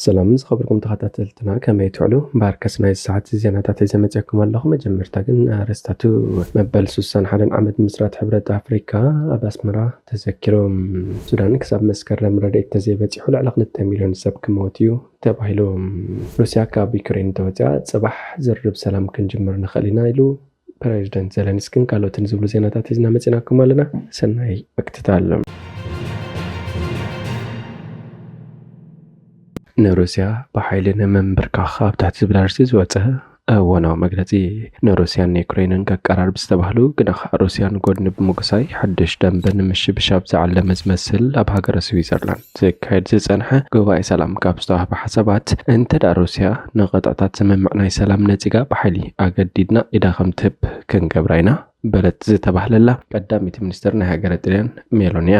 ሰላም ዝኸበርኩም ተኸታተልትና፣ ከመይ ትውዕሉ? ባርከስ ናይ ሰዓት ዜናታት ሒዘ መፅኣኩም ኣለኹ። መጀመርታ ግን ኣርእስታቱ። መበል ሱሳን ሓደን ዓመት ምስራት ሕብረት ኣፍሪካ ኣብ ኣስመራ ተዘኪሮም። ሱዳን ክሳብ መስከረም ረድኤት ተዘይበፂሑ ልዕሊ ክልተ ሚልዮን ሰብ ክመውት እዩ ተባሂሉ። ሩስያ ካብ ዩክሬን ተወፂኣ፣ ፅባሕ ዝርርብ ሰላም ክንጅምር ንኽእል ኢና ኢሉ ፕሬዚደንት ዘለንስኪን ካልኦትን ዝብሉ ዜናታት ሒዝና መፂናኩም ኣለና። ሰናይ ምክትታል። ንሩስያ ብሓይሊ ንምንብርካኽ ኣብ ትሕቲ ዝብል ኣርእስቲ ዝወፀ እዋናዊ መግለፂ። ንሩስያን ንዩክሬንን ከቀራርብ ዝተባህሉ ግና ሩስያ ንጎድኒ ብምጉሳይ ሓድሽ ደንበ ንምሽብሻብ ዝዓለመ ዝመስል ኣብ ሃገረ ስዊዘርላንድ ዝካየድ ዝፀንሐ ጉባኤ ሰላም ካብ ዝተዋህበ ሓሳባት፣ እንተ ደኣ ሩስያ ንቐጥዕታት ስምምዕ ናይ ሰላም ነፂጋ ብሓይሊ ኣገዲድና ኢዳ ከም ትህብ ክንገብራ ኢና በለት ዝተባህለላ ቀዳሚት ሚኒስትር ናይ ሃገረ ጥልያን ሜሎኒያ።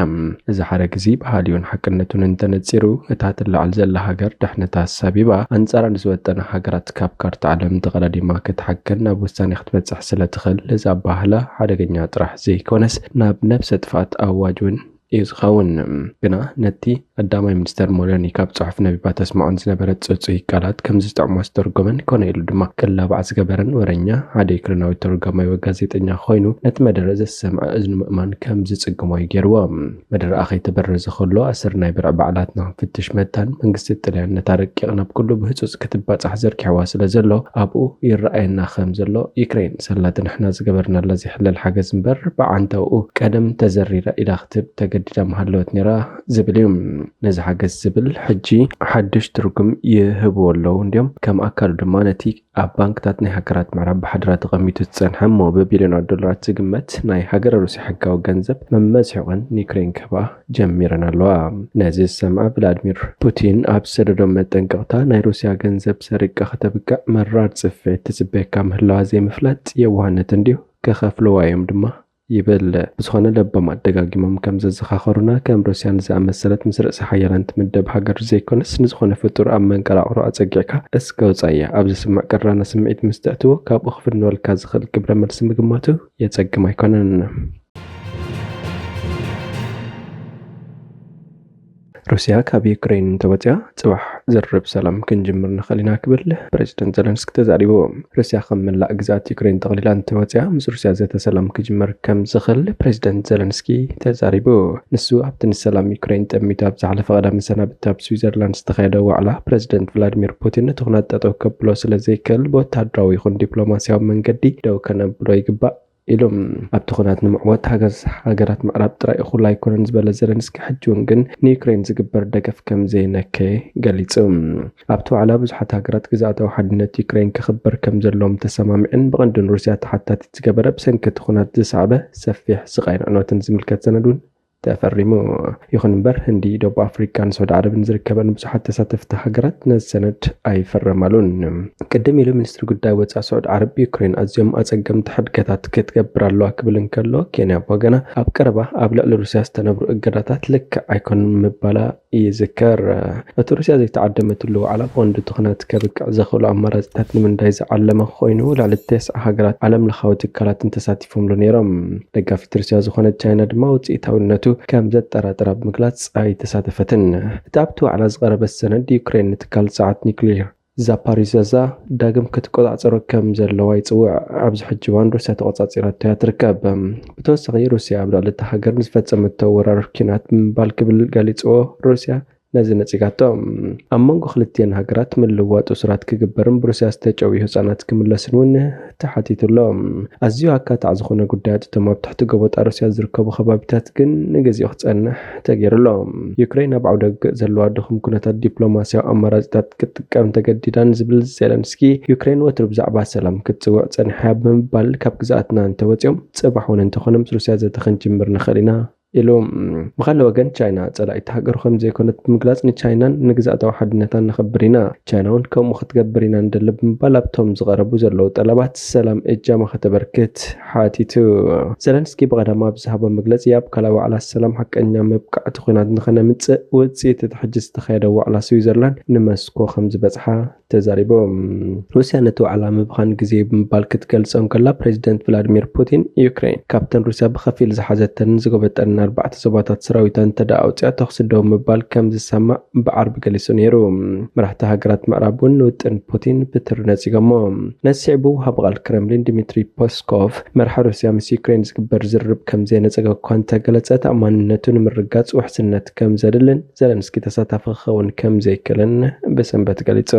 እዚ ሓረግ እዚ ባህልዩን ሓቅነቱን እንተነፂሩ፣ እታ ትለዓል ዘላ ሃገር ድሕነታ ኣሳቢባ ኣንጻራ ንዝወጠና ሃገራት ካብ ካርታ ዓለም ተቐዳዲማ ክትሓክን ናብ ውሳኔ ክትበጽሕ ስለ ትኽእል፣ እዚ ኣባህላ ሓደገኛ ጥራሕ ዘይኮነስ ናብ ነብሰ ጥፍኣት ኣዋጅ እውን እዩ ዝኸውን። ግና ነቲ ቀዳማይ ሚኒስተር ሞሎኒ ካብ ጽሑፍ ነቢባ ተስምዖን ዝነበረት ጽጹይ ቃላት ከም ዝጥዕሞ ዝተርጎመን ኮነ ኢሉ ድማ ክላባዕ ዝገበረን ወረኛ ሓደ ዩክሬናዊ ተርጓማይ ወይ ጋዜጠኛ ኮይኑ ነቲ መደረ ዘሰምዐ እዝኑ ምእማን ከም ዝጽግሞ እዩ ገይርዎ። መደረኣ ከይተበረዘ ከሎ ኣሰር ናይ ብርዕ በዓላት ንክንፍትሽ መታን መንግስቲ ጥልያን ነታ ረቂቕ ናብ ኩሉ ብህጹጽ ክትባጻሕ ዘርጊሕዋ ስለ ዘሎ ኣብኡ ይረኣየና ከም ዘሎ ዩክሬን ሰላቲ ንሕና ዝገበርናላ ዘይሕለል ሓገዝ እምበር ብዓንተውኡ ቀደም ተዘሪራ ኢዳ ክትህብ ተገዲዳ ምሃለወት ነይራ ዝብል እዩ። ነዚ ሓገዝ ዝብል ሕጂ ሓድሽ ትርጉም ይህብዎ ኣለዉ እንዲዮም። ከም ኣካሉ ድማ ነቲ ኣብ ባንክታት ናይ ሃገራት ምዕራብ ብሓደራ ተቐሚጡ ዝጸንሐ እሞ ብቢልዮናት ዶላራት ዝግመት ናይ ሃገረ ሩስያ ሕጋዊ ገንዘብ መመዝሒቖን ንዩክሬን ክህባ ጀሚረን ኣለዋ። ነዚ ዝሰምዐ ቭላድሚር ፑቲን ኣብ ዝሰደዶ መጠንቀቕታ ናይ ሩስያ ገንዘብ ሰሪቃ ከተብቅዕ መራር ጽፍዒት ትጽበየካ ምህላዋ ዘይምፍላጥ የዋህነት እንድዩ፣ ክኸፍልዋ እዮም ድማ ይብል። ብዝኾነ ለባማት ደጋጊሞም ከም ዘዘኻኸሩና ከም ሩስያ ንዝኣመሰለት ምስ ርእሰ ሓያላን ትምደብ ሃገር ዘይኮነስ ንዝኾነ ፍጡር ኣብ መንቀራቕሮ ኣጸጊዕካ እስከ ውጻያ ኣብ ዝስማዕ ቅራነ ስምዒት ምስ ተእትዎ ካብኡ ክፍንወልካ ዝኽእል ግብረ መልሲ ምግማቱ የጸግም ኣይኮነን። ሩስያ ካብ ዩክሬን እንተወፂኣ ጽባሕ ዝርርብ ሰላም ክንጅምር ንኽእል ኢና ክብል ፕሬዚደንት ዘለንስኪ ተዛሪቡ። ሩስያ ከም መላእ ግዝኣት ዩክሬን ጠቕሊላ እንተወፂኣ ምስ ሩስያ ዘተ ሰላም ክጅመር ከም ዝኽእል ፕሬዚደንት ዘለንስኪ ተዛሪቡ። ንሱ ኣብቲ ንሰላም ዩክሬን ጠሚቱ ኣብ ዝሓለፈ ቀዳመ ሰናብቲ ኣብ ስዊዘርላንድ ዝተኻየደ ዋዕላ ፕሬዚደንት ቭላድሚር ፑቲን ነቲ ኹናት ጠጠው ከብሎ ስለ ዘይክእል ብወታደራዊ ይኹን ዲፕሎማሲያዊ መንገዲ ደው ከነብሎ ይግባእ ኢሉ። ኣብቲ ኹናት ንምዕዋት ሓገዝ ሃገራት ምዕራብ ጥራይ እኹል ኣይኮነን ዝበለ ዘለንስኪ ሕጂ እውን ግን ንዩክሬን ዝግበር ደገፍ ከም ዘይነከየ ገሊጹ። ኣብቲ ዋዕላ ብዙሓት ሃገራት ግዝኣታዊ ሓድነት ዩክሬን ክኽበር ከም ዘለዎም ተሰማሚዐን ብቐንዱ ንሩስያ ተሓታቲት ዝገበረ ብሰንኪ እቲ ኹናት ዝሰዕበ ሰፊሕ ስቓይን ዕንወትን ዝምልከት ሰነድ እውን ተፈሪሙ። ይኹን እምበር ህንዲ፣ ደቡብ ኣፍሪቃን ስዑድ ዓረብን ዝርከበን ብዙሓት ተሳተፍቲ ሃገራት ነዚ ሰነድ ኣይፈረማሉን። ቅድም ኢሉ ሚኒስትሪ ጉዳይ ወፃኢ ስዑድ ዓረብ ዩክሬን ኣዝዮም ኣፀገምቲ ሕድገታት ክትገብር ኣለዋ ክብል እንከሎ ኬንያ ብወገና ኣብ ቀረባ ኣብ ልዕሊ ሩስያ ዝተነብሩ እገዳታት ልክዕ ኣይኮኑን ምባላ ይዝከር። እቲ ሩስያ ዘይተዓደመትሉ ዋዕላ ብቐንዱ እቲ ኹናት ከብቅዕ ዘኽእሉ ኣማራፅታት ንምንዳይ ዝዓለመ ኮይኑ ልዕሊ ተስዓ ሃገራት ዓለም ለኻዊ ትካላትን ተሳቲፎምሉ ነይሮም። ደጋፊት ሩስያ ዝኾነት ቻይና ድማ ውፅኢታውነቱ ከም ዘጠራጥራ ብምግላፅ ኣይተሳተፈትን። እቲ ኣብቲ ዋዕላ ዝቐረበ ሰነድ ዩክሬን ንትካል ፀዓት ኒክሌር ዛፓሪዘዛ ዳግም ክትቆፃፀሮ ከም ዘለዋ ይፅውዕ። ኣብዚ ሕጂ እዋን ሩስያ ተቆፃፂራቶ እያ ትርከብ። ብተወሳኺ ሩስያ ኣብ ልዕሊ እታ ሃገር ንዝፈፀመቶ ወራር ኪናት ብምባል ክብል ገሊፅዎ። ሩስያ ነዚ ነፂጋቶ። ኣብ መንጎ ክልቲኤን ሃገራት ምልውዋጥ እሱራት ክግበርን ብሩስያ ዝተጨውዩ ህፃናት ክምለስን እውን ተሓቲቱ ኣሎ። ኣዝዩ ኣካታዕ ዝኾነ ጉዳያት እቶም ኣብ ትሕቲ ጎቦጣ ሩስያ ዝርከቡ ከባቢታት ግን ንግዜኡ ክጸንሕ ተገይሩ ኣሎ። ዩክሬን ኣብ ዓውደ ውግእ ዘለዋ ድኹም ኩነታት ዲፕሎማሲያዊ ኣማራጺታት ክትጥቀም ተገዲዳ ንዝብል ዜለንስኪ፣ ዩክሬን ወትሩ ብዛዕባ ሰላም ክትጽውዕ ጸኒሓ እያ ብምባል ካብ ግዝኣትና እንተወጺኦም ጽባሕ እውን እንተኾነ ምስ ሩስያ ዘተ ክንጅምር ንኽእል ኢና ኢሉ። ብኻልእ ወገን ቻይና ጸላኢት ሃገሩ ከም ዘይኮነት ብምግላጽ ንቻይናን ንግዝኣታዊ ሓድነታን ነኽብር ኢና፣ ቻይና እውን ከምኡ ክትገብር ኢና ንደሊ ብምባል ኣብቶም ዝቐረቡ ዘለዉ ጠለባት ሰላም እጃማ ከተበርክት ሓቲቱ። ዘለንስኪ ብቐዳማ ኣብ ዝሃቦ መግለጺ ኣብ ካልኣይ ዋዕላ ሰላም ሓቀኛ መብቃዕቲ ኲናት ንኸነምጽእ ውጽኢት እቲ ሕጂ ዝተኻየደ ዋዕላ ስዊዘርላንድ ንመስኮ ከም ዝበጽሓ ተዛሪቦም። ሩስያ ነቲ ዋዕላ ምብኻን ግዜ ብምባል ክትገልጾ እንከላ ፕሬዚደንት ቭላድሚር ፑቲን ዩክሬን ካብተን ሩስያ ብኸፊል ዝሓዘተንን ዝጎበጠና ኣርባዕተ ዞባታት ሰራዊታ እንተ ደኣ ኣውፅኣ ተኹሲ ደው ምባል ከም ዝሰማዕ ብዓርቢ ገሊጹ ነይሩ። መራሕቲ ሃገራት ምዕራብ እውን ንውጥን ፑቲን ብትሪ ነጺጎሞ። ነዚ ስዒቡ ወሃቢ ቃል ክረምሊን ዲሚትሪ ፖስኮቭ፣ መራሒ ሩስያ ምስ ዩክሬን ዝግበር ዝርርብ ከም ዘየነጸገ እኳ እንተገለጸ፣ ተኣማንነቱ ንምርግጋጽ ውሕስነት ከም ዘድልን ዘለንስኪ ተሳታፊ ክኸውን ከም ዘይክእልን ብሰንበት ገሊጹ።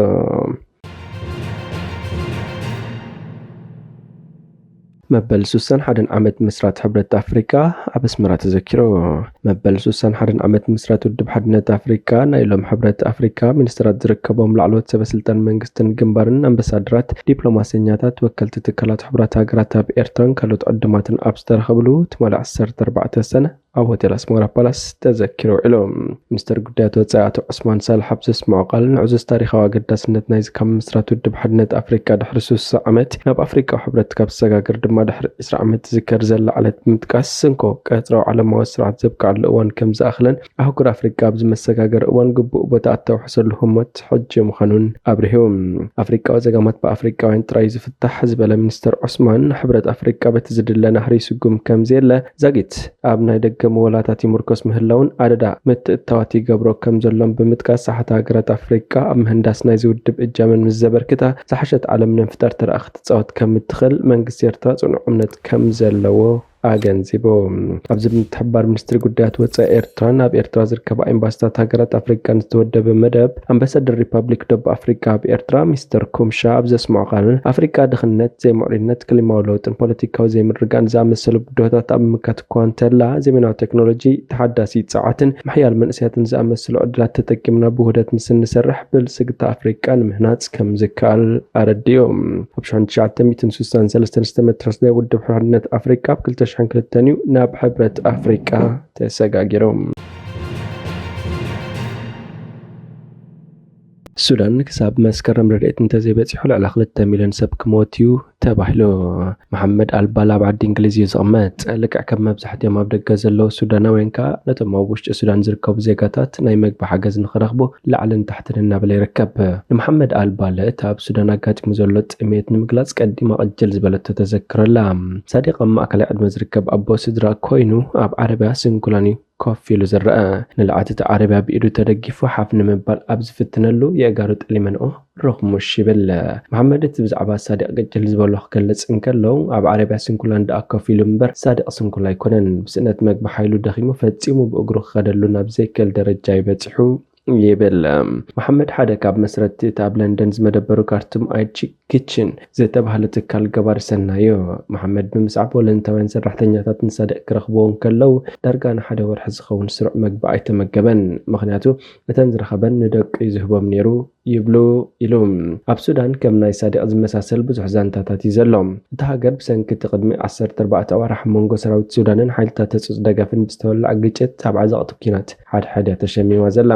መበል ሱሳን ሓደን ዓመት ምስራት ሕብረት ኣፍሪቃ ኣብ ኣስመራ ተዘኪሩ። መበል ሱሳን ሓደን ዓመት ምስራት ውድብ ሓድነት ኣፍሪቃ ናይ ሎም ሕብረት ኣፍሪቃ ሚኒስትራት ዝርከቦም ላዕለዎት ሰበ ስልጣን መንግስትን ግንባርን ኣምባሳደራት፣ ዲፕሎማሰኛታት፣ ወከልቲ ትካላት ሕቡራት ሃገራት ኣብ ኤርትራን ካልኦት ዕድማትን ኣብ ዝተረኸብሉ ትማሊ ዓሰርተ ኣርባዕተ ሰነ ኣብ ሆቴል ኣስመራ ፓላስ ተዘኪሩ ውዒሉ። ሚኒስትር ጉዳያት ወጻኢ ኣቶ ዑስማን ሳልሕ ኣብ ዘስምዖ ቃል፣ ንዕዙዝ ታሪኻዊ ኣገዳስነት ናይዚ ካብ ምስራት ውድብ ሓድነት ኣፍሪቃ ድሕሪ ስሳ ዓመት ናብ ኣፍሪቃዊ ሕብረት ካብ ዝሰጋገር ድማ ድሕሪ ዕስራ ዓመት ዝዝከር ዘላ ዕለት ብምጥቃስ፣ እንኮ ቀጽራዊ ዓለማዊ ስርዓት ዘብቅዓሉ እዋን ከም ዝኣኽለን ኣህጉር ኣፍሪቃ ኣብዚ መሰጋገሪ እዋን ግቡእ ቦታ እተውሕሰሉ ህሞት ሕጂ ምዃኑን ኣብሪሁ። ኣፍሪቃዊ ጸገማት ብኣፍሪቃውያን ጥራይ ዝፍታሕ ዝበለ ሚኒስትር ዑስማን፣ ሕብረት ኣፍሪቃ በቲ ዝድለ ናህሪ ይስጉም ከም ዘየለ ዛጊት ኣብ ናይ ደገ ምወላታት ይምርኮስ ምህላውን ኣደዳ ምትእትታዋት ይገብሮ ከም ዘሎን ብምጥቃስ፣ ሳሕቲ ሃገራት ኣፍሪቃ ኣብ ምህንዳስ ናይዚ ውድብ እጃመን ምስ ዘበርክታ፣ ዝሓሸት ዓለም ንምፍጣር ተረኣ ክትጻወት ከም እትኽእል መንግስቲ ኤርትራ ጽኑዕ እምነት ከም ዘለዎ ኣገንዚቡ። ኣብዚ ብምትሕብባር ሚኒስትሪ ጉዳያት ወጻኢ ኤርትራን ኣብ ኤርትራ ዝርከባ ኤምባሲታት ሃገራት ኣፍሪቃን ዝተወደበ መደብ፣ ኣምባሳደር ሪፓብሊክ ደቡብ ኣፍሪቃ ኣብ ኤርትራ ሚስተር ኩምሻ ኣብ ዘስምዖ ቃል፣ ኣፍሪቃ ድኽነት፣ ዘይምዕሩይነት፣ ክሊማዊ ለውጥን ፖለቲካዊ ዘይምርግጋእን ዝኣመሰሉ ብድሆታት ኣብ ምምካት እኳ እንተላ፣ ዘመናዊ ቴክኖሎጂ፣ ተሓዳሲ ጸዓትን ምሕያል መንእሰያትን ዝኣመሰሉ ዕድላት ተጠቂምና ብውህደት ምስ እንሰርሕ ብልጽግቲ ኣፍሪቃ ንምህናጽ ከም ዝከኣል ኣረዲኡ። ኣብ ሽሕን ትሽዓተ ሚእትን ስሳን ሰለስተን ዝተመስረተ ውድብ ሓድነት ኣፍሪቃ ኣብ ክልተ ሽሕን ክልተን እዩ ናብ ሕብረት ኣፍሪቃ ተሰጋጊሩ። ሱዳን ክሳብ መስከረም ረድኤት እንተዘይበጺሑ ልዕሊ ክልተ ሚልዮን ሰብ ክሞት እዩ ተባሂሉ። መሓመድ ኣልባል ኣብ ዓዲ እንግሊዝ እዩ ዝቕመጥ። ልክዕ ከም መብዛሕትኦም ኣብ ደገ ዘለዉ ሱዳናውያን ከኣ ነቶም ኣብ ውሽጢ ሱዳን ዝርከቡ ዜጋታት ናይ መግቢ ሓገዝ ንኽረኽቡ ላዕልን ታሕትን እናበለ ይርከብ። ንመሓመድ ኣልባል እቲ ኣብ ሱዳን ኣጋጢሙ ዘሎ ጥሜት ንምግላጽ ቀዲማ ቅጅል ዝበለቶ ተዘክረላ። ሳዲቕ ኣብ ማእከላይ ዕድመ ዝርከብ ኣቦ ስድራ ኮይኑ ኣብ ዓረብያ ስንኩላን እዩ ኮፍ ኢሉ ዝረአ። ንልዓት እቲ ዓረብያ ብኢዱ ተደጊፉ ሓፍ ንምባል ኣብ ዝፍትነሉ የእጋሩ ጠሊመንኦ ርኽሙሽ ይብል። መሓመድ እቲ ብዛዕባ ሳዲቕ ቅጅል ዝበሎ ክገልጽ እንከሎ፣ ኣብ ዓረብያ ስንኩላን ደኣ ኮፍ ኢሉ እምበር ሳዲቕ ስንኩል ኣይኮነን። ብስእነት መግቢ ሓይሉ ደኺሙ ፈጺሙ ብእግሩ ክኸደሉ ናብ ዘይክእል ደረጃ እዩ በጺሑ ይብል። መሓመድ ሓደ ካብ መስረትቲ እቲ ኣብ ለንደን ዝመደበሩ ካርቱም ኣይድ ኪችን ዝተባህለ ትካል ገባሪ ሰናይ እዩ። መሓመድ ብምስዓብ ወለንታውያን ሰራሕተኛታት ንሳዲቕ ክረኽብዎ እንከለዉ፣ ዳርጋ ንሓደ ወርሒ ዝኸውን ስሩዕ መግቢ ኣይተመገበን። ምኽንያቱ እተን ዝረኸበን ንደቁ እዩ ዝህቦም ነይሩ ይብሉ ኢሉ። ኣብ ሱዳን ከም ናይ ሳዲቕ ዝመሳሰል ብዙሕ ዛንታታት እዩ ዘሎ። እታ ሃገር ብሰንኪ እቲ ቅድሚ ዓሰርተ ኣርባዕተ ኣዋርሕ ኣብ መንጎ ሰራዊት ሱዳንን ሓይልታት ህጹጽ ደገፍን ብዝተወልዐ ግጭት ኣብ ዓዘቕቲ ኲናት ሓድሕድ እያ ተሸሚማ ዘላ።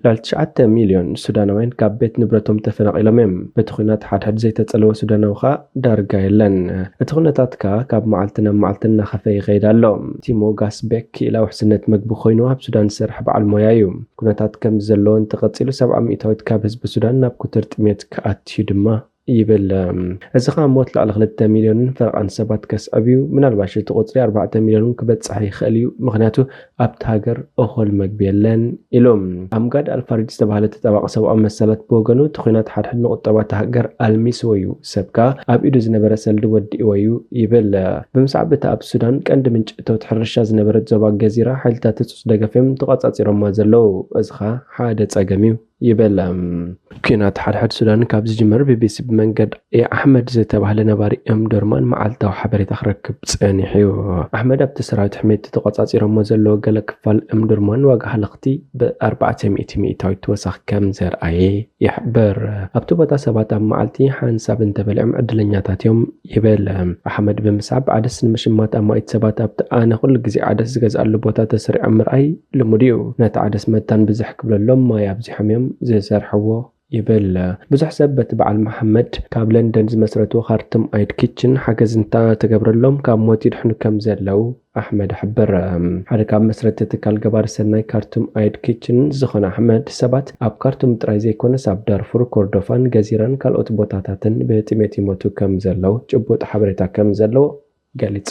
ልዕሊ ትሽዓተ ሚልዮን ሱዳናውያን ካብ ቤት ንብረቶም ተፈናቒሎም እዮም። በቲ ኲናት ሓድሕድ ዘይተጸለወ ሱዳናዊ ከኣ ዳርጋ የለን። እቲ ኩነታት ከኣ ካብ መዓልቲ ናብ መዓልቲ እናኸፈ ይኸይድ ኣሎ። ቲሞ ጋስቤክ ክኢላ ውሕስነት መግቢ ኮይኑ ኣብ ሱዳን ዝሰርሕ በዓል ሞያ እዩ። ኩነታት ከምዚ ዘለዎ እንተቐጺሉ፣ ሰብዓ ሚእታዊት ካብ ህዝቢ ሱዳን ናብ ኩትር ጥሜት ክኣትዩ ድማ ይብል። እዚ ኸኣ ሞት ልዕሊ ክልተ ሚልዮንን ፈረቓን ሰባት ከስዕብ እዩ። ምናልባሽ እቲ ቁጽሪ ኣርባዕተ ሚልዮን እውን ክበጽሕ ይኽእል እዩ፣ ምኽንያቱ ኣብቲ ሃገር እኹል መግቢ የለን ኢሉ። ኣምጋድ ኣልፋሪድ ዝተባህለ ተጣባቒ ሰብኣዊ መሰላት ብወገኑ፣ እቲ ኲናት ሓድሕድ ንቁጠባ እታ ሃገር ኣልሚስዎ እዩ፣ ሰብ ከኣ ኣብ ኢዱ ዝነበረ ሰልዲ ወዲእዎ እዩ ይብል። ብምስዓብ እቲ ኣብ ሱዳን ቀንዲ ምንጪ እቶት ሕርሻ ዝነበረት ዞባ ገዚራ ሓይልታት ህጹጽ ደገፍ እዮም ተቖጻጺሮማ ዘለዉ። እዚ ኸኣ ሓደ ጸገም እዩ ይብል። ኲናት ሓድሕድ ሱዳን ካብ ዝጅምር ቢቢሲ ብመንገድ ኤ ኣሕመድ ዝተባህለ ነባሪ እምዱርማን መዓልታዊ ሓበሬታ ክረክብ ጸኒሑ እዩ። ኣሕመድ ኣብቲ ሰራዊት ሕሜቲ ተቖጻጺሮሞ ዘለዉ ገለ ክፋል እምዱርማን ዋጋ ሃለኽቲ ብኣርባዕተ ሚእቲ ሚእታዊት ተወሳኺ ከም ዘርኣየ ይሕብር። ኣብቲ ቦታ ሰባት ኣብ መዓልቲ ሓንሳብ እንተበሊዖም ዕድለኛታት እዮም ይብል። ኣሕመድ ብምስዓብ ዓደስ ንምሽማት ኣማኢት ሰባት ኣብቲ ኣነ ኩሉ ግዜ ዓደስ ዝገዝኣሉ ቦታ ተሰሪዖም ምርኣይ ልሙድ እዩ። ነቲ ዓደስ መታን ብዝሕ ክብለሎም ማይ ኣብዚሖም እዮም ዝሰርሕዎ ይብል። ብዙሕ ሰብ በቲ በዓል መሓመድ ካብ ለንደን ዝመስረትዎ ካርቱም ኣይድ ኪችን ሓገዝ እንተተገብረሎም ካብ ሞት ይድሕኑ ከም ዘለዉ ኣሕመድ ይሕብር። ሓደ ካብ መስረትቲ ትካል ገባሪ ሰናይ ካርቱም ኣይድ ኪችን ዝኾነ ኣሕመድ፣ ሰባት ኣብ ካርቱም ጥራይ ዘይኮነስ ኣብ ዳርፉር፣ ኮርዶፋን፣ ገዚራን ካልኦት ቦታታትን ብጥሜት ይሞቱ ከም ዘለዉ ጭቡጥ ሓበሬታ ከም ዘለዎ ገሊጹ።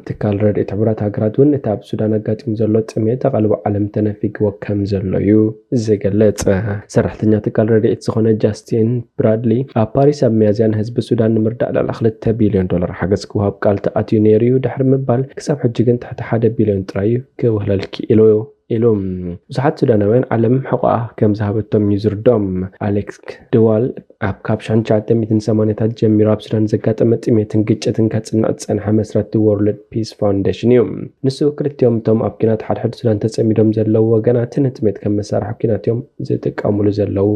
ትካል ረድኤት ሕቡራት ሃገራት እውን እቲ ኣብ ሱዳን ኣጋጢሙ ዘሎ ጥሜት ኣቓልቦ ዓለም ተነፊግዎ ከም ዘሎ እዩ ዝገልጽ። ሰራሕተኛ ትካል ረድኤት ዝኾነ ጃስቲን ብራድሊ ኣብ ፓሪስ ኣብ ሚያዝያ ንህዝቢ ሱዳን ንምርዳእ ልዕሊ ክልተ ቢልዮን ዶላር ሓገዝ ክወሃብ ቃል ተኣትዩ ነይሩ እዩ ድሕሪ ምባል፣ ክሳብ ሕጂ ግን ትሕቲ ሓደ ቢልዮን ጥራይ እዩ ክውህለል ክኢሉ ኢሉ። ብዙሓት ሱዳናውያን ዓለም ሕቖኣ ከም ዝሃበቶም እዩ ዝርዶም። ኣሌክስ ድዋል ኣብ ካብ ሽሕን ትሽዓተ ሚእትን ሰማንያታት ጀሚሩ ኣብ ሱዳን ዘጋጠመ ጥሜትን ግጭትን ከጽንዕ ዝጸንሐ መስራቲ ወርልድ ፒስ ፋውንዴሽን እዩ። ንሱ ክልቲኦም እቶም ኣብ ኲናት ሓድሕድ ሱዳን ተጸሚዶም ዘለዉ ወገናት ንጥሜት ከም መሳርሒ ኲናት እዮም ዝጥቀሙሉ ዘለዉ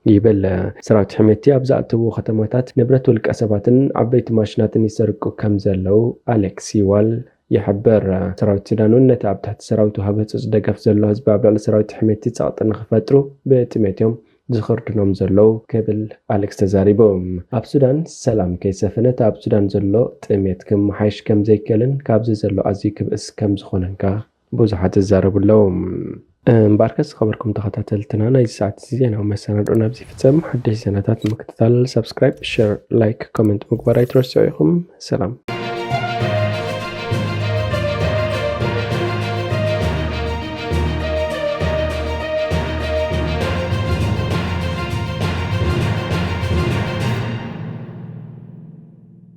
ይብል። ሰራዊት ሕሜቲ ኣብ ዝኣተዉ ከተማታት ንብረት ውልቀ ሰባትን ዓበይቲ ማሽናትን ይሰርቁ ከም ዘለዉ ኣሌክስ ይዋል ይሕብር። ሰራዊት ሱዳን እውን ነቲ ኣብ ትሕቲ ሰራዊት ወሃቢ ህጹጽ ደገፍ ዘሎ ህዝቢ ኣብ ልዕሊ ሰራዊት ሕሜቲ ጸቕጢ ንኽፈጥሩ ብጥሜት እዮም ዝኽርድኖም ዘለዉ ክብል ኣሌክስ ተዛሪቡ። ኣብ ሱዳን ሰላም ከይሰፈነ እቲ ኣብ ሱዳን ዘሎ ጥሜት ክመሓየሽ ከም ዘይክእልን ካብዚ ዘሎ ኣዝዩ ክብእስ ከም ዝኾነን ከኣ ብዙሓት ይዛረቡ ኣለዉ። እምበኣርከስ ዝኸበርኩም ተኸታተልትና ናይዚ ሰዓት እዚ ዜናዊ መሰናድኦ ናብዚ ይፍጸም። ሓደሽ ዜናታት ንምክትታል ሳብስክራይብ፣ ሸር፣ ላይክ፣ ኮመንት ምግባር ኣይትረስዑ ኢኹም። ሰላም።